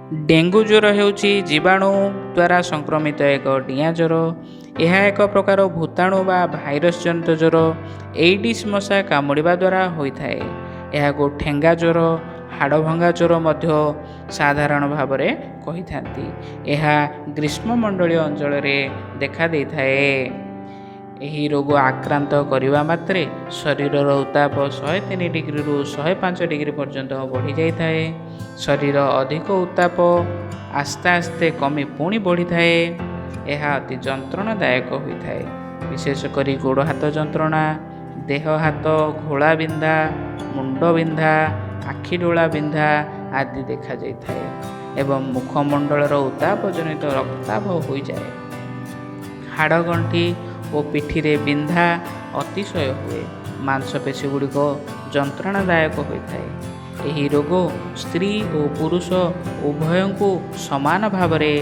Dengue ଜ୍ୱର ହେଉଛି ଜୀବାଣୁ ଦ୍ୱାରା ସଂକ୍ରମିତ ଏକ ଡିଆଁ ଜ୍ୱର। ଏହା ଏକ ପ୍ରକାର ଭୂତାଣୁ ବା ଭାଇରସ୍ ଜନିତ ଜ୍ୱର। ଏଇଡିସ୍ ମଶା କାମୁଡ଼ିବା ଦ୍ୱାରା ହୋଇଥାଏ। ଏହାକୁ ଠେଙ୍ଗା ଜ୍ୱର, ହାଡ଼ଭଙ୍ଗା ଜ୍ୱର ମଧ୍ୟ ସାଧାରଣ ଭାବରେ କହିଥାନ୍ତି। ଏହା ଗ୍ରୀଷ୍ମମଣ୍ଡଳୀୟ ଅଞ୍ଚଳରେ ଦେଖାଦେଇଥାଏ। ଏହି ରୋଗ ଆକ୍ରାନ୍ତ କରିବା ମାତ୍ରେ ଶରୀରର ଉତ୍ତାପ 103 ଡିଗ୍ରୀରୁ 105 ଡିଗ୍ରୀ ପର୍ଯ୍ୟନ୍ତ ବଢ଼ିଯାଇଥାଏ। ଶରୀର ଅଧିକ ଉତ୍ତାପ ଆସ୍ତେ ଆସ୍ତେ କମି ପୁଣି ବଢ଼ିଥାଏ। ଏହା ଅତି ଯନ୍ତ୍ରଣାଦାୟକ ହୋଇଥାଏ। ବିଶେଷ କରି ଗୋଡ଼ ହାତ ଯନ୍ତ୍ରଣା, ଦେହ ହାତ ଘୋଳା ବିନ୍ଧା, ମୁଣ୍ଡ ବିନ୍ଧା, ଆଖି ଡୋଳା ବିନ୍ଧା ଆଦି ଦେଖାଯାଇଥାଏ ଏବଂ ମୁଖମଣ୍ଡଳର ଉତ୍ତାପ ଜନିତ ରକ୍ତାଭ ହୋଇଯାଏ। ହାଡ଼ ଗଣ୍ଠି ଓ ପିଠିରେ ବିନ୍ଧା ଅତିଶୟ ହୁଏ। ମାଂସପେଶୀ ଗୁଡ଼ିକ ଯନ୍ତ୍ରଣାଦାୟକ ହୋଇଥାଏ। ଏହି ରୋଗ ସ୍ତ୍ରୀ ଓ ପୁରୁଷ ଉଭୟଙ୍କୁ ସମାନ ଭାବରେ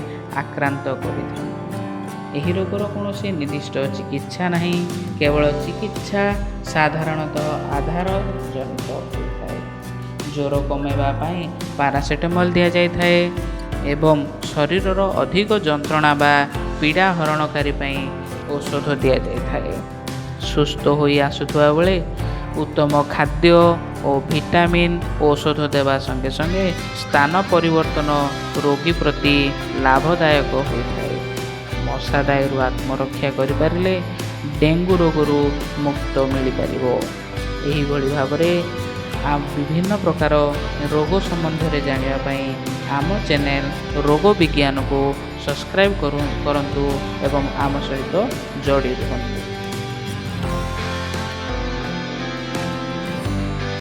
ଆକ୍ରାନ୍ତ କରିଥାଏ। ଏହି ରୋଗର କୌଣସି ନିର୍ଦ୍ଦିଷ୍ଟ ଚିକିତ୍ସା ନାହିଁ, କେବଳ ଚିକିତ୍ସା ସାଧାରଣତଃ ଆଧାର ଜନିତ ହୋଇଥାଏ। ଜ୍ୱର କମାଇବା ପାଇଁ ପାରାସେଟାମଲ୍ ଦିଆଯାଇଥାଏ ଏବଂ ଶରୀରର ଅଧିକ ଯନ୍ତ୍ରଣା ବା ପୀଡ଼ା ହରଣକାରୀ ପାଇଁ ଔଷଧ ଦିଆଯାଇଥାଏ। ସୁସ୍ଥ ହୋଇ ଆସୁଥିବା ବେଳେ ଉତ୍ତମ ଖାଦ୍ୟ ଓ ଭିଟାମିନ୍ ଔଷଧ ଦେବା ସଙ୍ଗେ ସଙ୍ଗେ ସ୍ଥାନ ପରିବର୍ତ୍ତନ ରୋଗୀ ପ୍ରତି ଲାଭଦାୟକ ହୋଇଥାଏ। ମଶା ଦାଉରୁ ଆତ୍ମରକ୍ଷା କରିପାରିଲେ ଡେଙ୍ଗୁ ରୋଗରୁ ମୁକ୍ତ ମିଳିପାରିବ। ଏହିଭଳି ଭାବରେ ବିଭିନ୍ନ ପ୍ରକାର ରୋଗ ସମ୍ବନ୍ଧରେ ଜାଣିବା ପାଇଁ ଆମ ଚ୍ୟାନେଲ୍ ରୋଗ ବିଜ୍ଞାନକୁ ସବସ୍କ୍ରାଇବ୍ କରନ୍ତୁ ଏବଂ ଆମ ସହିତ ଯୋଡ଼ି ରୁହନ୍ତୁ।